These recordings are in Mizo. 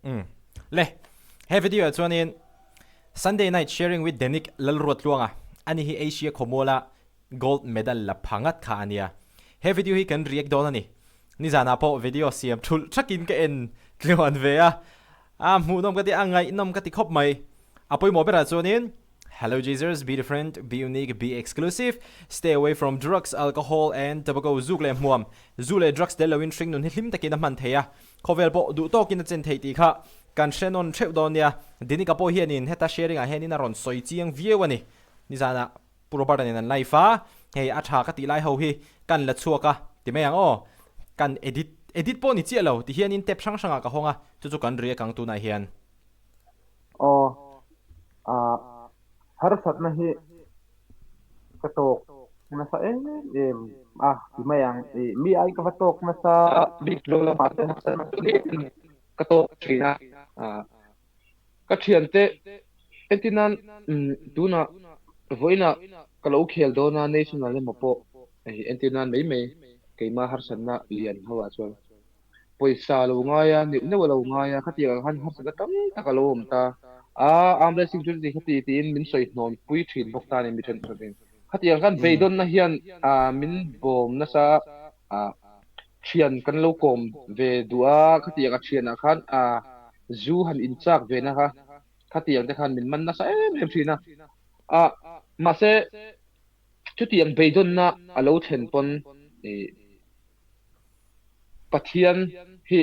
Umm. Le, he video ah chuanin Sunday Night Sharing with Denic Lalruatluanga, ani hi Asia khawmuala Gold medal la pha ngat kha a nia. He video hi kan react dawn a ni. Nizanah pawh video siam thulh thakin ka en tluan ve a. A hmuhnawm ka ti a, ngaihnawm ka ti khawp mai. A pawimawh berah chuanin Hello Jesus, be different, be unique, be exclusive, stay away from drugs, alcohol and tobacco zuk leh hmuam, zu leh drugs tel loin hringnun hi hlim takin a hman thei a, khawvel pawh duh tawkin a chen theih tih kha kan hre nawn theuh dawn nia. Dinika pawh hianin heta sharing ah hianin a rawn sawi chiang viau a ni. Nizanah Pu Robert-a nen an live a, hei a tha ka tih lai ho hi kan la chhuak a, ti mai ang aw. Kan edit, edit pawh ni chiah lo, ti hianin tab hrang hrangah ka hawng a, chu chu kan react ang tunah hian. Aw, ah, harsatna hi ka tawk nasa em em a, ti mai ang. Ih, mi ai ka va tawk nasa bik lo la, mahse harsatna chu ka tawk thin a, ah. Ka thiante entir nan tunah vawiinah ka lo khel dawn a national emaw pawh hei entir nan mai mai keimah harsatna lian ho ah chuan pawisa a lo ngai a neuh neuh a lo ngai a khatiang ang khan harsatna tam tak a lo awm ta a arm wrestling chu chuti khati tiin min sawi hnawn pui thin bawk ta a ni mi thenkhat in khatiang khan beidawnna hian ah min bawm nasa a Thian kan lo kawm ve duh a, khatiang a thianah khan ah zu han inchak ve na kha, khatiang te khan min man nasa em em thin a. Ah mahse chutiang beidawnna a lo thlen pawn ih Pathian hi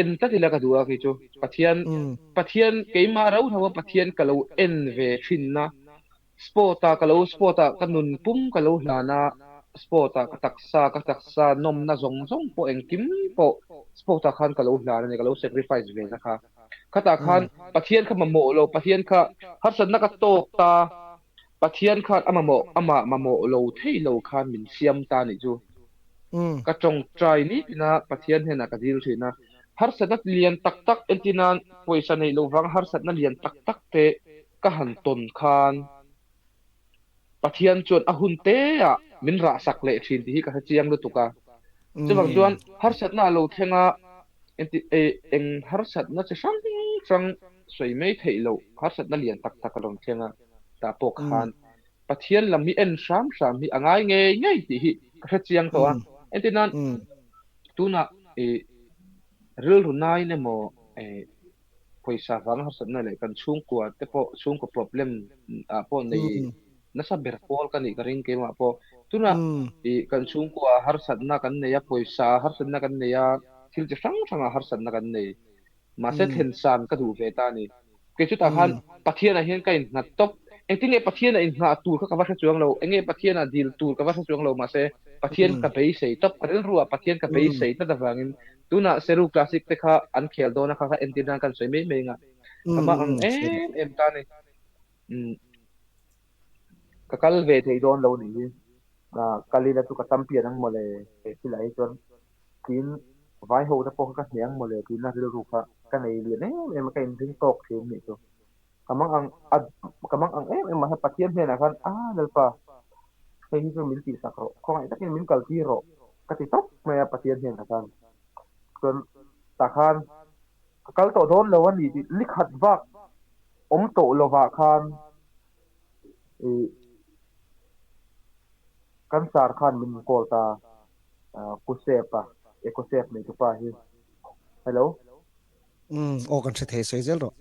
en tlat ila ka duh a kei chu. Pathian Pathian keimah rau rau a Pathian ka lo en ve thin na Sport ah ka lo sport ah ka nun pum ka lo hlan a, sport ah ka taksa ka taksa nawmna zawng zawng pawh engkim pawh sport ah khan ka lo hlan a ni, ka lo sacrifice ve na kha. Khatah khan Pathian kha mamawh lo, Pathian kha harsatna ka tawk ta, Pathian khan a mamawh amah mamawh lo thei lo khan min siam ta nih chu. Ka tawngtai nitin a, Pathian hnenah ka dil thin a, harsatna lian tak tak entir nan pawisa neih loh vang harsatna lian tak tak te ka han tawn khan Pathian chuan a hun te ah min rah sak leh thin tih hi ka hre chiang lutuk a. Chuvang chuan harsatna a lo thleng a, enti eng harsatna chi hrang hrang sawi mai theih loh harsatna lian tak tak a rawn thleng a, tah pawh khan Pathian lam hi en hram hram hi a ngai ngei ngei tih hi ka hre chiang tawh a. Entir nan tunah ih rilru nain emaw ih pawisa vang harsatna leh kan chhungkua te pawh chhungkaw problem ah pawh nei nasa ber pawl ka nih ka ring keimah pawh tunah ih kan chhungkua harsatna kan nei a pawisa harsatna kan nei a thil chi hrang hrang ah harsatna kan nei mahse thlen san ka duh ve ta a ni kei chutah khan Pathian ah hian ka innghat tawp engtin nge Pathian ah inngah tur kha ka va hre chuang lo eng nge Pathian ah dil tur ka va hre chuang lo mahse Pathian ka beisei tawp ka rilru ah Pathian ka beisei tlat avangin Tunah Seru Classic te kha an khel dawn a kha kha entir nan kan sawi mai mai nga. Ka mah ang em em ta ni. Umm ka kal ve thei dawn lo nih hi. Kal ila chu ka champion ang mawle he thil ah hi chuan tiin vai ho te pawh kha ka hneh ang mawle tiin a rilru kha ka nei lian em em a ka inring tawk thin nih chu. Ka mang ang a ka mang ang em em a Pathian hnenah khan a Lalpa hei hi chu min tihsak rawh khawngaih takin min kal tir rawh ka ti tawp mai a Pathian hnenah khan chuan tah khan ka kal tawh dawn lo a ni tih ni khat bak awm tawh lovah khan ih kan sar khan min call ta Kusep a Ecosep neitupa hi hello. Umm aw kan hre thei sawi zel rawh.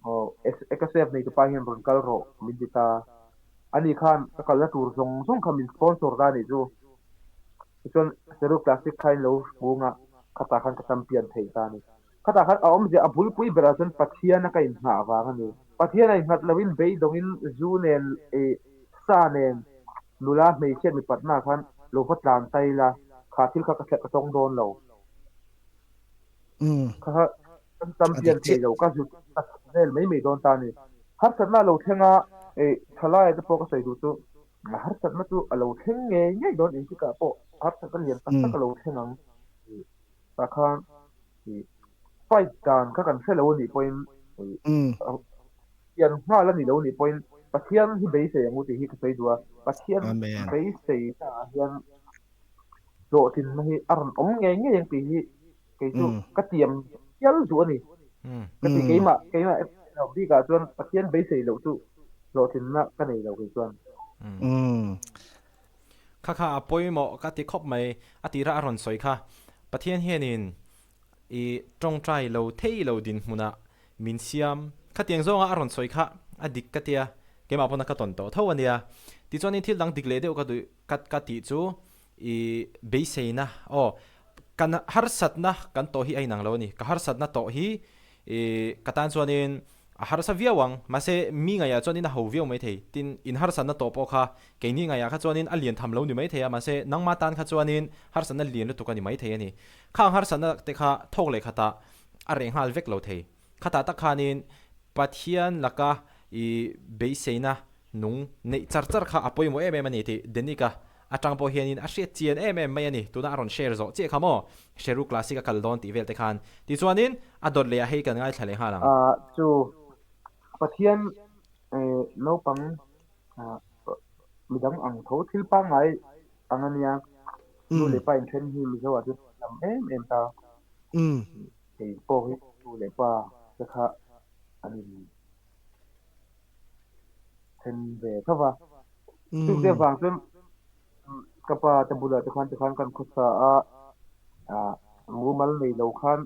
Aw Ecosave nei tupa hian rawn kal rawh min ti ta. Ani khan ka kalna tur zawng zawng kha min sponsor ta anih chu. Tichuan Seru Classic kha in lo hmung a, khatah khan ka champion thei ta a ni. Khatah khan a awmzia a bulpui berah chuan Pathian a ka inngah vang a ni. Pathian a innghat loin beidawngin zu nen ih sa nen nula hmeichhiat mipatna khan lo va tlan ta ila kha thil kha ka thlep ka tawng dawn lo. Kha kha kan champion thei lo ka zut ka vel mai mai dawn ta a ni. Harsatna a lo thleng a, eh thalaia te pawh ka sawi duh chu harsatna chu a lo thleng ngei ngei dawn engtikah pawh harsatna lian tak tak a lo thleng ang tih tah khan ih fight dan kha kan hre lo a nih pawhin ih pian nghal a ni lo a nih pawhin Pathian hi beisei ang u tih hi ka sawi duh a, Pathian beisei naah hian hlawhtlinna hi a rawn awm ngei ngei ang tih hi kei chu ka tiam hial duh a ni. Ka ti keimah keimah lo bikah chuan Pathian beisei loh chu hlawhtlinna ka nei lo kei chuan. Kha kha a pawimawh ka ti khawp mai a tira a rawn sawi kha. Pathian hianin i tawngtai lo thei lo dinhmunah min siam. Khatiang zawnga a rawn sawi kha a dik ka tia, keimah pawna ka tawn tawh tho a nia. Tichuanin thil dang dik leh deuh ka duh ka ka tih chu i beiseina aw kan harsatna kan tawh hi a inang lo a ni. Ka harsatna tawh hi i ka tan chuanin a harsa viau ang, mahse mi ngaihah chuanin a ho viau maithei. Tin, in harsatna tawh pawh kha keini ngaihah kha chuanin a lian tham lo ni maithei a, mahse nangma tan kha chuanin harsatna lian lutuk a ni maithei a ni. Khang harsatna te kha thawk leh khatah a reh nghal vek lo thei. Khatah tak khanin Pathian laka i beiseina nung neih char char kha a pawimawh em em a ni tih Denic-a atang pawh hianin a hriat chian em em mai a ni. Tuna a rawn share zawh chiah kha maw? Sheru Classic a kal dawn tih vel te khan. Tichuanin a dawt leh ah hei kan ngaithla leh nghal ang. Chu Pathian naupang midang ang tho thil pangngai ang a nia. Nu leh pa inthen hi Mizo ah chuan a tam em em ta. Kei pawh hi nu leh pa te kha an in then ve tho va. Chung te avang chuan ka pa te bulah te khan tikhan kan khawsa a, ah mumal nei lo khan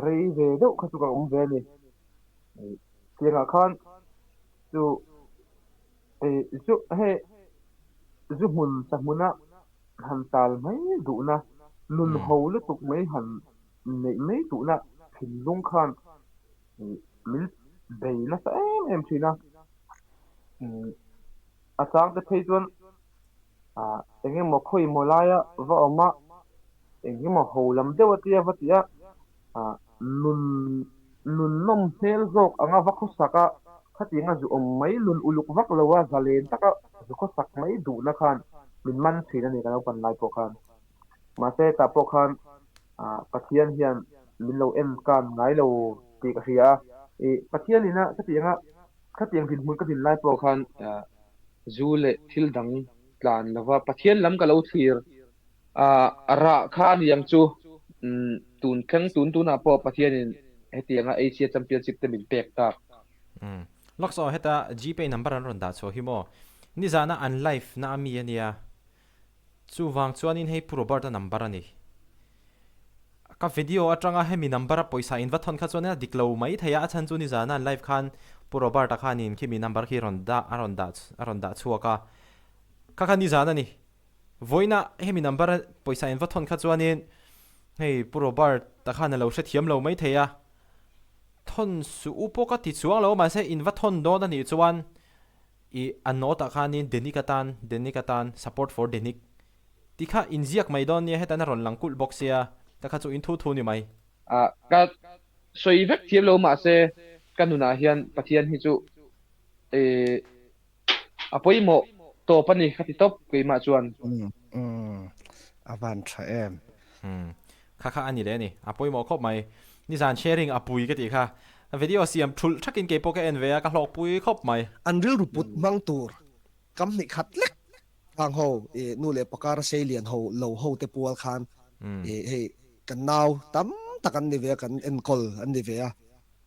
rei ve deuh kha chu ka awm ve a ni. Tiangah khan chu zu hei zu hmun sa hmuna han tal mai duhna nun ho lutuk mai han neih mai duhna thinlung khan min bei nasa em em thin a. A chang te phei chuan eng emaw khawi maw laia va awm a, eng emaw ho lam deuh a tia va ti a, nun nun nawm hmel zawk anga va khawsak a, khatianga zu awm mai nun uluk vak lo a, zalen taka zu khawsak mai duhna khan min man thin a ni ka naupan lai pawh khan. Mahse tah pawh khan Pathian hian min lo en kan ngai lo tih ka hria a, ih Pathian ina khatianga khatiang dinhmun ka din lai pawh khan zu leh thil dang tlan lova Pathian lam ka lo thlir a rah kha a ni ang chu tun thleng tun tunah pawh Pathianin hetianga Asia Championship te min pek tak. Lawk saw heta Gpay number an rawn dah chhuah hi maw? Nizana an live na a mi a nia. Chuvang chuanin hei Pu Robert-a number a ni. Ka video atanga hemi number a pawisa in va thawn kha chuan a dik lo mai thei a, a chhan chu nizana an live khan Pu Robert-a khanin khimi number khi rawn dah a rawn dah a rawn dah chhuak a. Kha kha nizan a ni. Vawiina hemi number a pawisa in va thawn kha chuanin hei Pu Robert-a khan a lo hrethiam lo mai thei a. Thawn suh u pawh ka ti chuang lo a mahse in va thawn dawn a nih chuan I a note ah khanin Denic atan, Denic atan, support for Denic tih kha inziak mai dawn nia, hetan a rawn lang kulh bawk sia, ka kha chu in thu thu ni mai. A, ka sawi vek thiam lo mahse ka nunah hian Pathian hi chu i a pawimawh tawp a ni ka ti tawp keimah chuan. Umm a van tha em. Umm kha kha a ni leh a ni, a pawimawh khawp mai. Nizan sharing a pui ka tih kha, video siam thulh thakin kei pawh ka en ve a, ka hlawk pui khawp mai. An rilru put hmang tur kam hnih khat lek vang ho i nu leh pakar a sei lian ho lo ho te pual khan i hei kan nau tam tak an ni ve a, kan enkawl an ni ve a,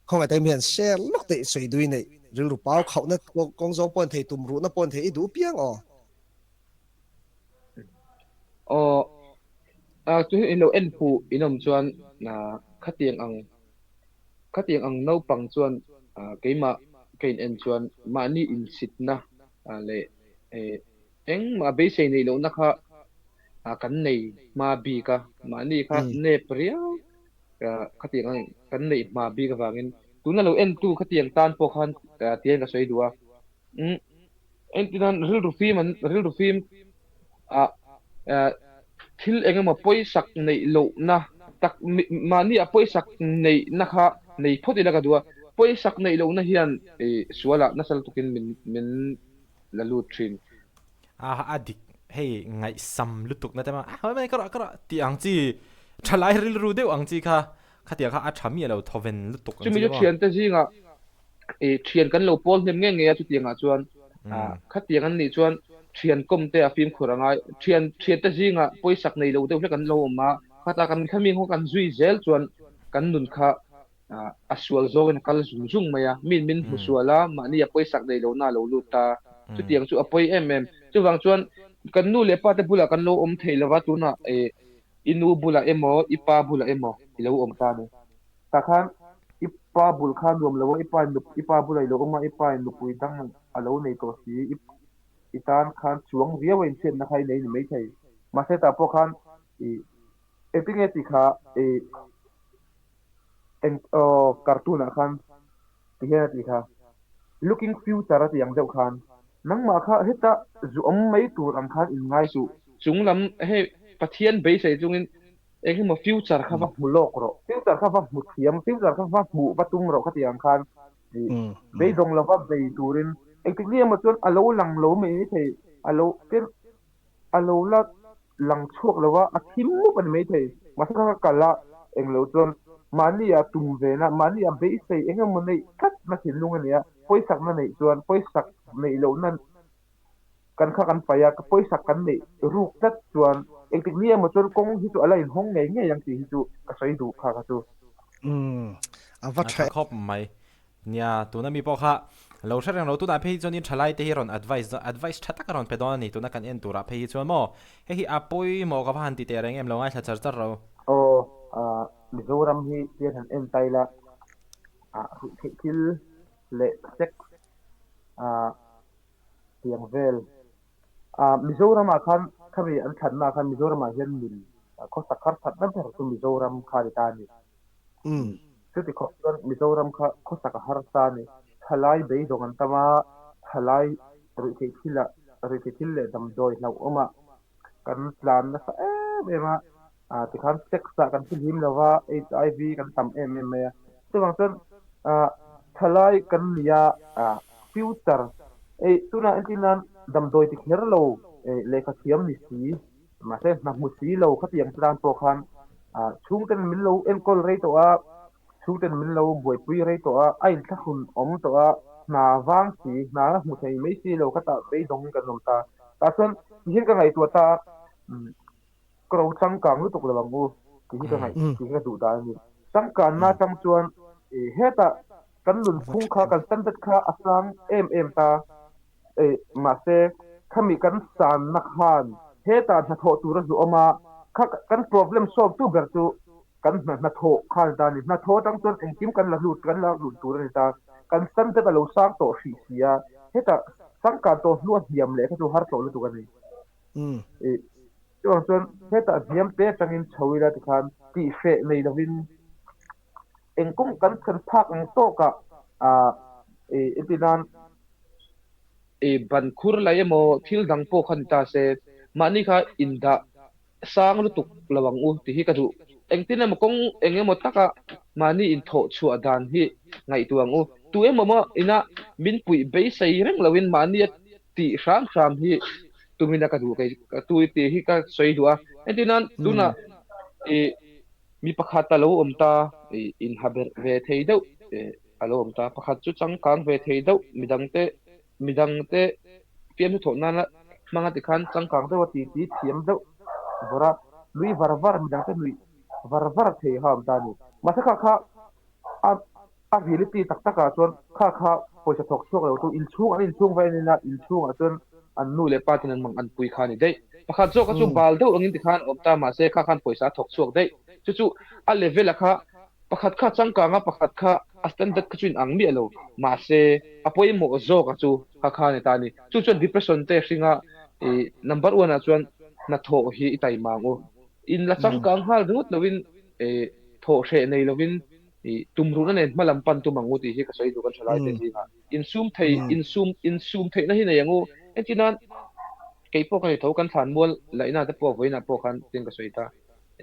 khawngaih takin hian share lawk te i sawi dui neih rilru pau khauhna kawng zawng pawh an thei tum ruhna pawh an thei i duh piang aw. Aw, chu hi ilo en fuh in awm chuan khatiang ang khatiang ang naupang chuan keimah ka in en chuan mahni insitna leh engmah beisei neih lohna kha kan nei hma bik a, mahni kha nep riau khatiang ang kan neih hma bik avangin tuna lo entu khatiang tan pawh khan tiang ka sawi duh a. Engtin rilru fim an rilru fim ah thil eng emaw pawisak neih lohna tak mahni a pawisak neihna kha nei phawt ila ka duh a, pawisak neih lohna hian sualah nasa lutukin min min la lut thin. A a dik hei ngaihsam lutuk na te mah a mai ka rawh ka rawh tih ang chi thalai rilru deuh ang chi kha khatiang kha a tha miah lo thawven lutuk ang chi Chumi chu thiante zingah i thian kan lo pawl hnem nge nge a chutiangah chuan khatiang an nih chuan thian kawm te a fimkhur a ngai thian thian te zingah pawisak nei lo deuh hlek an lo awm a khata kan khami ho kan zui zel chuan kan nun kha A sual zawngin a kal zung zung mai a, min min hmu sual a, mahni a pawisak nei lohna a lo lut ta. Chutiang chu a pawi em em. Chuvang chuan kan nu leh pa te bulah kan lo awm thei lova, tunah i nu bulah emaw i pa bulah emaw i lo awm ta a ni. Tah khan i pa bul kha nuam lo a, i pa i pa bulah i lo awm a, i pa in nupui dang a lo nei tawh si, i tan khan chuang viau a inhriatna kha i nei ni maithei. Mahse tah pawh khan i engtinge tih kha i Eng aw cartoon ah khan ti hian a ti kha looking future a ti ang deuh khan nangmah kha heta zu awm mai tur ang khan in ngai suh. Chung lam hei Pathian beisei chungin eng emaw future kha va hmu lawk rawh, future kha va hmu thiam, future kha va hmuh va tum rawh khati ang khan beidawng lova bei turin engtik ni emaw chuan a lo lang lo mai thei a lo tin A lo la lang chhuak lo a, a thim mup a ni maithei. Mahse kha ka kal a, eng lo chuan mahni a tum ve na, mahni a beisei eng emaw neih tlatna thinlung a ni a, pawisakna neih chuan pawisak neih lohna kan kha kan paih a, pawisak kan neih ruk tlat chuan engtik ni emaw chuan kawng hi chu a la inhawng ngei ngei ang tih hi chu ka sawi duh kha kha chu. Umm, a va A tha khawp mai. Nia, tuna mi pawh kha lo hre reng lo, tunah phei hi chuanin thalai te hi rawn advice dawn, advice tha tak a rawn pe dawn a ni, tuna kan en turah phei hi chuan maw, hei hi a pawimawh ka va han ti teh reng em, lo ngaithla char char ro. Aw, Mizoram hi tian han en ta ila, ruihtheih thil leh sex tiang vel, Mizoramah khan khami an thlanna khan Mizoramah hian min khawsak harsatna ber chu Mizoram kha a ni ta a ni. Chuti khawp chuan Mizoram kha khawsak a harsa a ni. Thalai beidawng an tam a, thalai ruihtheih thil ah, ruihtheih thil leh damdawi hlauhawm ah kan tlan nasa em em a, ah tikhan sex ah kan thilhim lo va, HIV kan tam em em mai a. Chuvang chuan ah thalai kan ni a, ah future ei tunah entir nan damdawi ti kher lo lehkha thiam ni si. Mahse hna hmu si lo khatiang te tan pawh khan chhungten min lo enkawl rei tawh a, chhungten min lo buaipui rei tawh a, a inthlahrun awm tawh a, hna vang si, hna la hmu thei mai si lo kha tah beidawngin kan awm ta. Tah chuan tihian ka ngaihtuah ta a, ka ro changkang lutuk lo ang u tih hi ka ngaih tih hi ka duh dan a ni. Changkanna atang chuan hetah kan nunphung kha, kan standard kha a sang em em ta. Mahse, khami kan sanna khan hetah hnathawh tur a hluh awm a, kha kan problem solve tu ber chu kan hna hnathawh kha a ni ta a ni. Hnathawh atang chuan engkim kan la hlut kan la hlut tur a ni ta. Kan standard a lo sang tawh hrih si a, hetah changkan tawh hnu a hniam leh kha chu har tawh lutuk a ni. Chuvang chuan hetah hniam te atangin chho ila tikhan tihhreh nei lovin engkawng kan thlen phak ang tawkah entir nan ban khur lai emaw thil dang pawh kha ni ta se mahni kha indah sang lutuk lo ang u tih hi ka duh. Engtin emaw kawng eng emaw taka mahni inthawh chhuah dan hi ngaihtuah ang u. Tu emaw maw ina min puih beisei reng loin mahnia tih hram hram hi tumina ka duh kei tu tih hi ka sawi duh a. Entir nan tunah ih Mi pakhat a lo awm ta, inha berh ve thei deuh a lo awm ta. Pakhat chu changkang ve thei deuh, midangte midangte fiamthu thawh nana hmanga tikhan changkang deuh a titi thiam deuh vawrh a, nui var var, midangte nuih var var thei kha a awm ta a ni. Mahse kha kha a a reality tak takah chuan kha kha pawisa thawk chhuak lo chu inchhung an inchhung va en ila inchhungah chuan an nu leh pa ten an mang an pui kha a ni daih. Pakhat zawk kha chu bal deuh angin tikhan a awm ta mahse kha khan pawisa a thawk chhuak daih. Chu chu a level a kha pakhat kha changkang a pakhat kha a standard kha chu inang miah lo mahse a pawimawh zawk a chu kha kha a ni ta a ni. Chu chuan depression te hringa ih number one ah chuan hnathawh hi i taima ang u. In la changkang nghal ringawt lovin ih thawh hreh nei lovin I tumruhna nen hma lam pan tum ang u tih hi ka sawi duh kan tha lai te zingah. Insum thei, insum, insum theihna hi nei ang u. Engtin nan kei pawh ka ni tho kan thlan mual laihna te pawh vawiinah pawh khan tin ka sawi ta.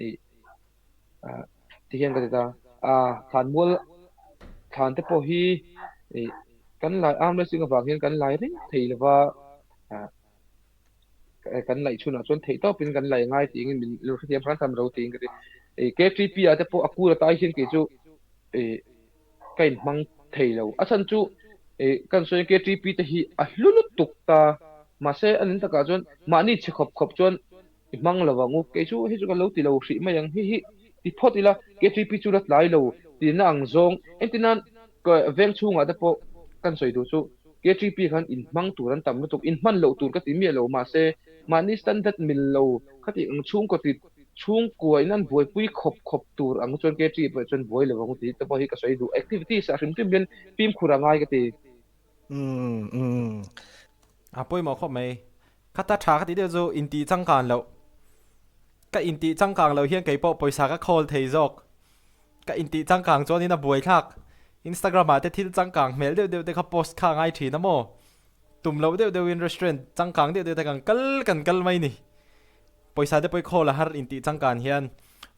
I ti hian ka ti ta. A thlan mual thlan te pawh hi i kan lai arm wrestling avang hian kan lai reng thei lova. Kan laih chhunah chuan theih tawpin kan laih ngai tih engin min lo hrethiam hran hran ro tiin ka ti. KTP ah te pawh a kul atai hian kei chu ka inhmang thei lo. A chhan chu kan sawi KTP te hi a hlu lutuk ta mahse a nin takah chuan mahni chhe khawp khawp chuan i hmang lo ang u. Kei chu hei chu ka lo ti lo hrih mai ang hi hi. Ti phawt ila, KTP chu la tlai lo tihna ang zawng. Engtinan veng chhungah te pawh kan sawi duh chu KTP khan inhmang tur an tam lutuk, inhman loh tur ka ti miah lo mahse mahni standard mil lo khatih ang chhungkaw ti chhungkua in an buaipui khawp khawp tur ang chuan KTP ah chuan buai lo ang tih te pawh hi ka sawi duh. Activities ah hrim hrim hian fimkhur a ngai ka ti. Umm umm. A pawimawh khawp mai. Khata tha ka tih deuh chu intih changkang loh. Ka intih changkang loh hian keipawh pawisa ka khawl thei zawk. Ka intih changkang chuanin a buai thlak. Instagram ah te thil changkang hmel deuh deuh te kha post kha a ngai thin a maw? Tum loh deuh deuhin restaurant changkang deuh deuh te kan kal kan kal mai ni. Pawisa te pawh i khawl a har intih changkan hian.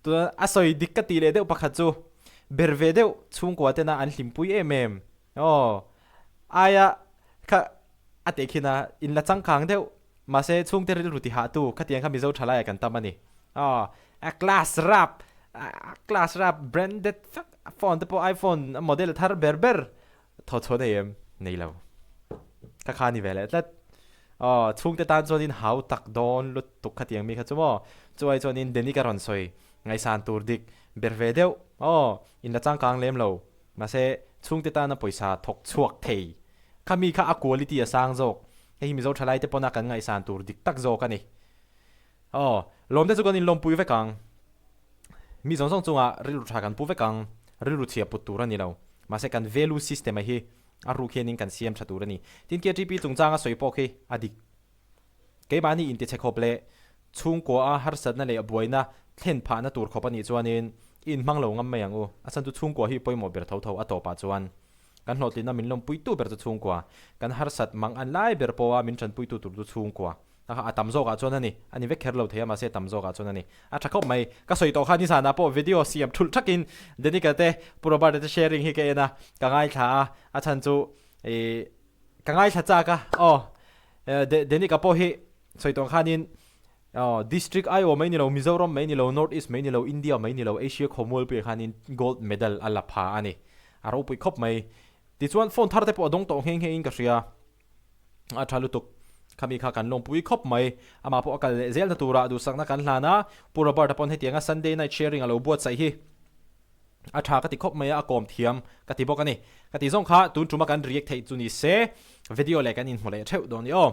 Tuna a sawi dik ka tih leh deuh pakhat chu ber ve deuh chhungkua tena an hlimpui em em. Aw, aia kha a teh khin a, in la changkang deuh, mahse chhungte rilru ti hah tu khatiang kha Mizo tha laiah kan tam a ni. Aw, a class rap, a class rap branded vek, a phone te pawh iPhone a model thar ber ber thaw chhuah nei em? Nei lo. Kha kha a ni ve leh tlat. Aw, chhungte tan chuanin hau tak dawn lutuk khatiang mi kha chu maw? Chuai chuanin Denic a rawn sawi ngaihsan tur dik ber ve deuh, aw, in la changkang lem lo. Mahse, chhungte tana pawisa thawk chhuak thei. Kha mi kha a quality a sang zawk. Hei hi Mizo thalaite pawna kan ngaihsan tur dik tak zawk a ni. Aw, lawmte chu kan inlawmpui vek ang. Mi zawng zawng chungah rilru tha kan pu vek ang. Rilru chhia put tur a ni lo. Mahse, kan value system a hi a ruk hianin kan siam tha tur a ni. Tin, KTP chungchanga sawi pawh khi a dik. Keimahni intichhe khawp leh chhungkua a harsatna leh buaina thlen phahna tur khawp a nih chuanin i inhmang lo ngam mai ang u. A chhan chu chhungkua hi pawimawh ber tho tho a tawpah chuan kan hlawhtlinna min lawmpuitu ber chu chhungkua, kan harsat mang an lai ber pawha min tanpuitu tur chu chhungkua. A kha a tam zawkah chuan a ni, a ni vek kher lo thei a mahse a tam zawkah chuan a ni. A tha khawp mai. Ka sawi tawh kha nizanah pawh video siam thulh thakin Danica te Pu Robert-a te sharing hi ka en a, ka ngaithla a, a chhan chu ih Ka ngaithla chak a, aw Denika pawh hi sawi tawh ang khanin aw district Iowa mai ni lo, Mizoram mai ni lo, North East mai ni lo, India mai ni lo, Asia khawmualpuiah khanin gold medal a la pha a ni. A ropui khawp mai. Tichuan phone thar te pawh a dawng tawh nghe nghe in ka hria. A tha lutuk. Khami kha kan lawmpui khawp mai. Amah pawh a kal leh zelna turah duhsakna kan hlan a, Pu Robert-a pawn hetianga Sunday night sharing a lo buatsaih hi. A tha ka ti khawp mai a, a kawm thiam ka ti bawk a ni. Ka ti zawng kha tun tuma kan react theih chu ni se, video leh kan inhmu leh theuh dawn i aw.